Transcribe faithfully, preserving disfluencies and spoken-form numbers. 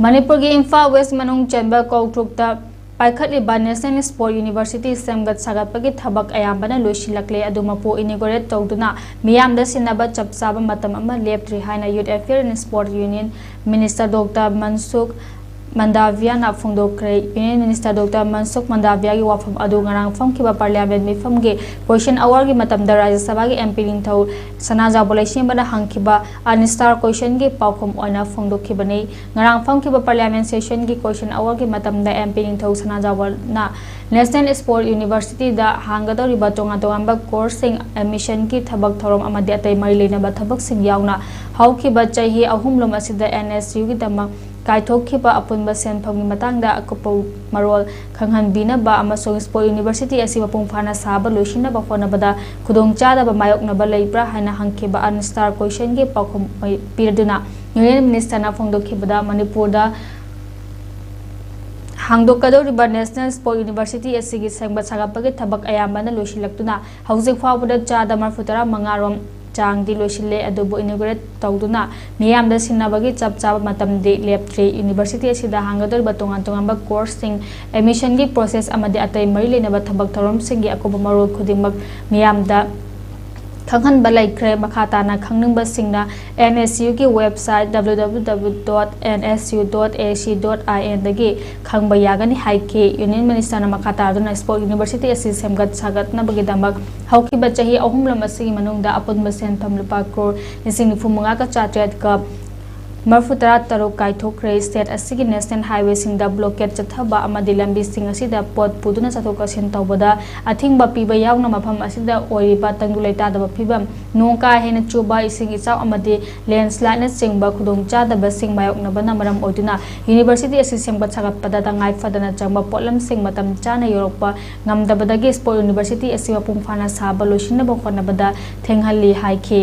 ꯃꯅꯤꯄꯨꯔꯒꯤ ꯏꯝꯐꯥꯜ ꯋꯦꯁ ꯃꯅꯨꯡ ꯆꯟꯕ ꯀꯧꯇ꯭ꯔꯨꯛꯇ ꯄꯥꯏꯈꯠꯂꯤꯕ National Sport University ꯁꯦꯝꯒꯠ ꯁꯥꯒꯠꯄꯒꯤ ꯊꯕꯛ ꯑꯌꯥꯝꯕꯅ ꯂꯣꯏꯁꯤꯜꯂꯛꯂꯦ꯫ ꯑꯗꯨ ꯃꯄꯨ ꯏꯅꯤꯒꯣꯔꯦꯠ ꯇꯧꯗꯨꯅ ꯃꯤꯌꯥꯝꯗ ꯁꯤꯟꯅꯕ ꯆꯞ ꯆꯥꯕ ꯃꯇꯝ ꯑꯃ ꯂꯦꯞꯇ꯭ꯔꯤ ꯍꯥꯏꯅ Youth Affairs and Sport Union Minister Doctor ꯃꯟꯁꯨꯈ ꯃꯟꯗꯥꯚꯤꯌꯥꯅ ꯐꯣꯡꯗꯣꯛꯈ꯭ꯔꯦ꯫ Union Minister Doctor ꯃꯟꯁꯨꯈ ꯃꯟꯗꯥꯚꯤꯌꯥꯒꯤ ꯋꯥꯐꯝ ꯑꯗꯨ ꯉꯔꯥꯡ ꯐꯝꯈꯤꯕ Parliament ꯃꯤꯐꯝꯒꯤ Question Hourꯒꯤ ꯃꯇꯝꯗ ꯔꯥꯖ꯭ꯌ ꯁꯚꯥꯒꯤ MP ꯅꯤꯡꯊꯧ ꯁꯅꯥꯖꯥꯎꯕ ꯂꯩꯁꯦꯝꯕꯅ ꯍꯪꯈꯤꯕ Unanswered Questionꯒꯤ ꯄꯥꯎꯈꯨꯝ ꯑꯣꯏꯅ ꯐꯣꯡꯗꯣꯛꯈꯤꯕꯅꯤ꯫ ꯉꯔꯥꯡ ꯐꯝꯈꯤꯕ Parliament Sessionꯒꯤ Question Hourꯒꯤ ꯃꯇꯝꯗ MP ꯅꯤꯡꯊꯧ ꯁꯅꯥꯖꯥꯎꯕꯅ National Sport Universityꯗ ꯍꯥꯡꯒꯗꯧꯔꯤꯕ ꯇꯣꯉꯥꯟ ꯇꯣꯉꯥꯟꯕ courseꯁꯤꯡ, admissionꯒꯤ ꯊꯕꯛ ꯊꯧꯔꯝ ꯑꯃꯗꯤ ꯑꯇꯩ ꯃꯔꯤ ꯂꯩꯅꯕ ꯊꯕꯛꯁꯤꯡ ꯌꯥꯎꯅ ꯍꯧꯈꯤꯕ ꯆꯍꯤ ꯑꯍꯨꯝꯂꯣꯝ ꯑꯁꯤꯗ NSUꯒꯤꯗꯃꯛ ꯀꯥꯏꯊꯣꯛꯈꯤꯕ ꯑꯄꯨꯟꯕ ꯁꯦꯟꯐꯝꯒꯤ ꯃꯇꯥꯡꯗ ꯑꯀꯨꯞꯄ ꯃꯔꯣꯜ ꯈꯪꯍꯟꯕꯤꯅꯕ ꯑꯃꯁꯨꯡ Sport University ꯑꯁꯤ ꯃꯄꯨꯡ ꯐꯥꯅ ꯁꯥꯕ ꯂꯣꯏꯁꯤꯟꯅꯕ ꯍꯣꯠꯅꯕꯗ ꯈꯨꯗꯣꯡꯆꯥꯗꯕ ꯃꯥꯌꯣꯛꯅꯕ ꯂꯩꯕ꯭ꯔꯥ ꯍꯥꯏꯅ ꯍꯪꯈꯤꯕ Unanswered Questionꯒꯤ ꯄꯥꯎꯈꯨꯝ ꯄꯤꯔꯗꯨꯅ Union Ministerꯅ ꯐꯣꯡꯗꯣꯛꯈꯤꯕꯗ ꯃꯅꯤꯄꯨꯔꯗ ꯍꯥꯡꯗꯣꯛꯀꯗꯧꯔꯤꯕ National Sport University ꯑꯁꯤꯒꯤ ꯁꯦꯝꯒꯠ ꯁꯥꯒꯠꯄꯒꯤ ꯊꯕꯛ ꯑꯌꯥꯝꯕꯅ ꯂꯣꯏꯁꯤꯜꯂꯛꯇꯨꯅ ꯍꯧꯖꯤꯛ ꯐꯥꯎꯕꯗ ꯆꯥꯗ ꯃꯔꯤꯐꯨ ꯇꯔꯥ ꯃꯉꯥ ꯔꯣꯝ ꯆꯥꯡꯗꯤ ꯂꯣꯏꯁꯤꯜꯂꯦ꯫ ꯑꯗꯨꯕꯨ inauguration ꯇꯧꯗꯨꯅ ꯃꯤꯌꯥꯝꯗ ꯁꯤꯟꯅꯕꯒꯤ ꯆꯞ ꯆꯥꯕ ꯃꯇꯝꯗꯤ ꯂꯦꯞꯇ꯭ꯔꯤ꯫ University ꯑꯁꯤꯗ ꯍꯥꯡꯒꯗꯧꯔꯤꯕ ꯇꯣꯉꯥꯟ ꯇꯣꯉꯥꯟꯕ courseꯁꯤꯡ, admissionꯒꯤ process ꯑꯃꯗꯤ ꯑꯇꯩ ꯃꯔꯤ ꯂꯩꯅꯕ ꯊꯕꯛ ꯊꯧꯔꯝꯁꯤꯡꯒꯤ ꯑꯀꯨꯞꯄ ꯃꯔꯣꯜ ꯈꯨꯗꯤꯡꯃꯛ ꯃꯤꯌꯥꯝꯗ ꯈꯪꯍꯟꯕ ꯂꯩꯈ꯭ꯔꯦ꯫ ꯃꯈꯥ ꯇꯥꯅ ꯈꯪꯅꯤꯡꯕꯁꯤꯡꯅ NSUꯒꯤ website www.nsu.ac.inꯗꯒꯤ ꯈꯪꯕ ꯌꯥꯒꯅꯤ ꯍꯥꯏꯈꯤ꯫ Union Ministerꯅ ꯃꯈꯥ ꯇꯥꯗꯨꯅ Sport University ꯑꯁꯤ ꯁꯦꯝꯒꯠ ꯁꯥꯒꯠꯅꯕꯒꯤꯗꯃꯛ ꯍꯧꯈꯤꯕ ꯆꯍꯤ ꯑꯍꯨꯝꯂꯣꯝ ꯑꯁꯤꯒꯤ ꯃꯅꯨꯡꯗ ꯑꯄꯨꯟꯕ ꯁꯦꯟꯐꯝ ꯂꯨꯄꯥ ꯀ꯭ꯔꯣꯔ ꯂꯤꯁꯤꯡ ꯅꯤꯐꯨ ꯃꯉꯥꯒ ꯆꯥꯇ꯭ꯔꯦꯠꯀ ꯃꯔꯤꯐꯨ ꯇꯔꯥ ꯇꯔꯨꯛ ꯀꯥꯏꯊꯣꯛꯈ꯭ꯔꯦ꯫ State ꯑꯁꯤꯒꯤ national highwayꯁꯤꯡꯗ blockade ꯆꯠꯊꯕ ꯑꯃꯗꯤ ꯂꯝꯕꯤꯁꯤꯡ ꯑꯁꯤꯗ ꯄꯣꯠ ꯄꯨꯗꯨꯅ ꯆꯠꯊꯣꯛ ꯆꯠꯁꯤꯟ ꯇꯧꯕꯗ ꯑꯊꯤꯡꯕ ꯄꯤꯕ ꯌꯥꯎꯅ ꯃꯐꯝ ꯑꯁꯤꯗ ꯑꯣꯏꯔꯤꯕ ꯇꯪꯗꯨ ꯂꯩꯇꯥꯗꯕ ꯐꯤꯕꯝ, ꯅꯣꯡ ꯀꯥ ꯍꯦꯟꯅ ꯆꯨꯕ, ꯏꯁꯤꯡ ꯏꯆꯥꯎ ꯑꯃꯗꯤ landslideꯅꯆꯤꯡꯕ ꯈꯨꯗꯣꯡꯆꯥꯗꯕꯁꯤꯡ ꯃꯥꯌꯣꯛꯅꯕꯅ ꯃꯔꯝ ꯑꯣꯏꯗꯨꯅ university ꯑꯁꯤ ꯁꯦꯝꯒꯠ ꯁꯥꯒꯠꯄꯗ ꯇꯉꯥꯏ ꯐꯗꯅ ꯆꯪꯕ ꯄꯣꯠꯂꯝꯁꯤꯡ ꯃꯇꯝ ꯆꯥꯅ ꯌꯧꯔꯛꯄ ꯉꯝꯗꯕꯗꯒꯤ Sport University ꯑꯁꯤ ꯃꯄꯨꯡ ꯐꯥꯅ ꯁꯥꯕ ꯂꯣꯏꯁꯤꯟꯅꯕ ꯍꯣꯠꯅꯕꯗ ꯊꯦꯡꯍꯜꯂꯤ ꯍꯥꯏꯈꯤ꯫